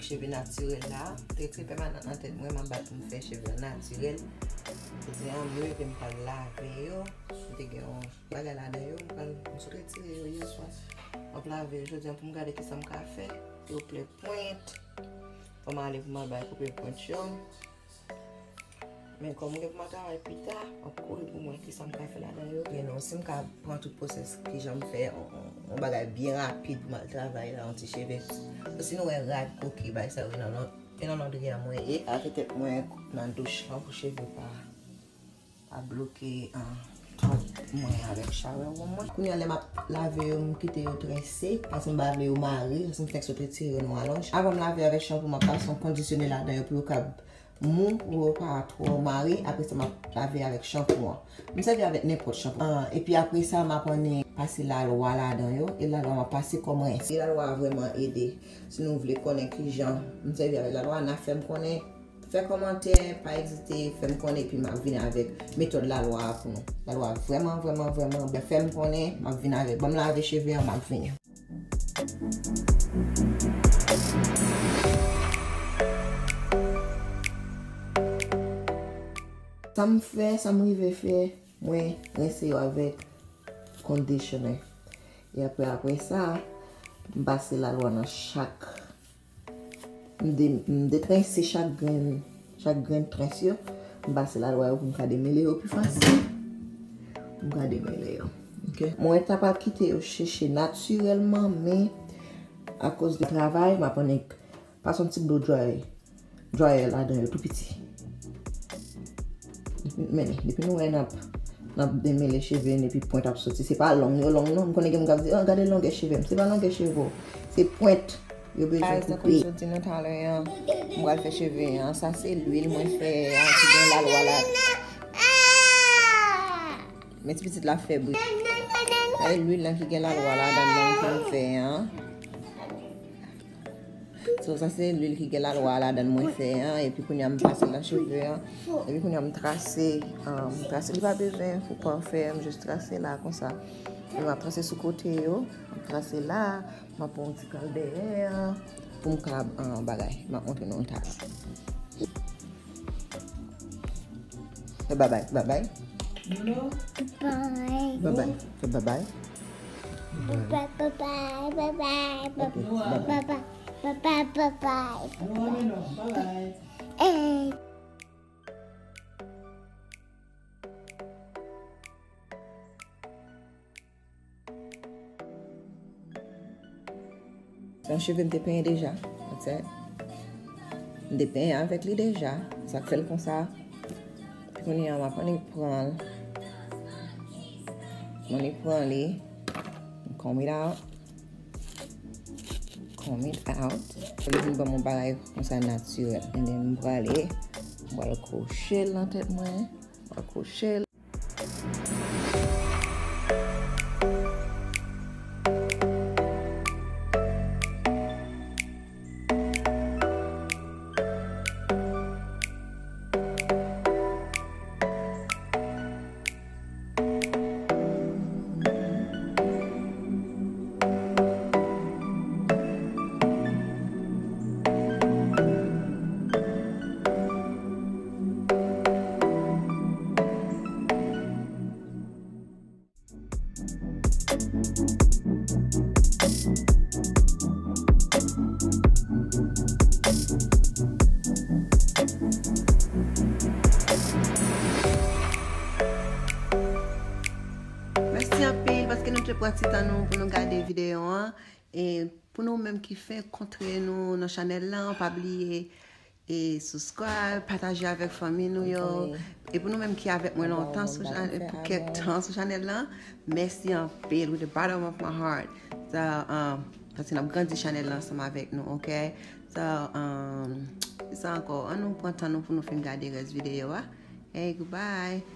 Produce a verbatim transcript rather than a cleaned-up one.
Cheve natirèl la, te tre pèmanan nan tèt mwen, m ap bat pou m fè cheve an natirèl. Jodi a, m leve, m pral lave yo. M te gen yon bagay ladan yo, m pral, m sot retire yo yè swa. M ap lave yo jodi a pou m gade kisa m ka fè. Yo ple pwent. Fò m ale pou m al bay koupe pwent yo. Men kòm m gen pou m al travay pita, m ap kouri pou m wè kisa m ka fè ladan yo. Gen non, si m ka pran tout pwosès kijan m fè yon, yon, yon bagay byen rapid pou m al travay la, yon ti cheve. Sinon, wè rad, koki, bay sa yo, e nan, e nan londri a mwen ye. Lave tèt mwen nan douch lan pou cheve pa, pa bloke, ah, twòp mwen avèk chalè mwen. Kounye a, lè m ap lave yo, m kite yo trense, paske m pa vle yo mare, paske m fèk sot retire yo nan alonj. Avan m lave avèk chanpou, m ap pase yon kondisyonè ladan yo pou yo kab mou, pou yo pa twò mare. Apre sa, m ap lave avèk chanpou an. M sèvi avèk nenpòt chanpou. Ah, epi apre sa, m ap annik pase lalwa ladan yo. E lalwa, m ap pase kòm rense. E lalwa a vrèman ede. Si nou vle konnen kijan m sèvi avèk lalwa, n a fè m konnen. Fè kòmantè, pa ezite, fè m konnen, epi m ap vin avèk metòd lalwa a pou nou. Lalwa a vrèman, vrèman, vrèman bèl. Fè m konnen, m ap vin avèk. Ban m lave cheve an, m ap vini. Sa m fè, sa m rive fè, mwen rense yo avèk conditioner. E apre, apre sa, m pase lalwa nan chak. M de-, m detrense chak grenn, chak grenn trens yo. M pase lalwa yo pou m ka demele yo pi fasil. Pou m ka demele yo. Ok. Mwen ta pral kite yo cheche natirèlman, men akoz de travay, m ap annik pase yon ti blow dry, dryer ladan yo tou piti. Depi, men, depi nou wè n ap, n ap demele cheve n epi pwent ap soti. Se pa long yo long non. M konnen gen moun k ap di, "Ah, gade longè cheve m." Se pa longè cheve w. Se pwent yo bezwen koupe. Guys, tankou m sot di nou talè an, m pral fè cheve an. Sa se lwil mwen fè an ki gen lalwa la. Men ti pitit la fè bri. Sa e lwil lan ki gen lalwa ladan nan pou m fè an. So, sa se lwil ki gen lalwa ladan mwen fè an, epi kounye a m pase l nan cheve an, epi kounye a m trase, um, trase li pa bezwen pou pafè, m jis trase la konsa. Epi m ap trase sou kote yo, m ap trase la, m ap pran yon ti kal dèyè an, pou m ka, um, bagay, m ap montre nou yon talè. Fè babay, babay. Babay. Babay, fè babay. Babay, babay, babay, babay. Ok, babay. Babay, babay, babay. Babay. Eh. Yon cheve m te penyen deja, ok? M te penyen avèk li deja, sa k fè l konsa. Epi kounye a, m ap annik pran l. M annik pran li, m comb it out. Comb it out. Li vin ban m yon bagay konsa natirèl. And then m prale, m pral kwoche l nan tèt mwen. M pral kwoche l. Mèsi anpil paske nou te pran ti tan nou pou nou gade videyo an. E pou nou menm ki fenk kontre nou nan chanèl lan, pa bliye e subscribe, pataje avèk fanmi nou yo. E pou nou menm ki avèk mwen lontan sou chanèl, pou kèk tan sou chanèl lan, mèsi anpil, with the bottom of my heart. So, um, paske n ap grandi chanèl lan ansanm avèk nou, ok? So, um, sa ankò, ann nou pran tan nou pou nou fin gade rès videyo a. Hey, goodbye.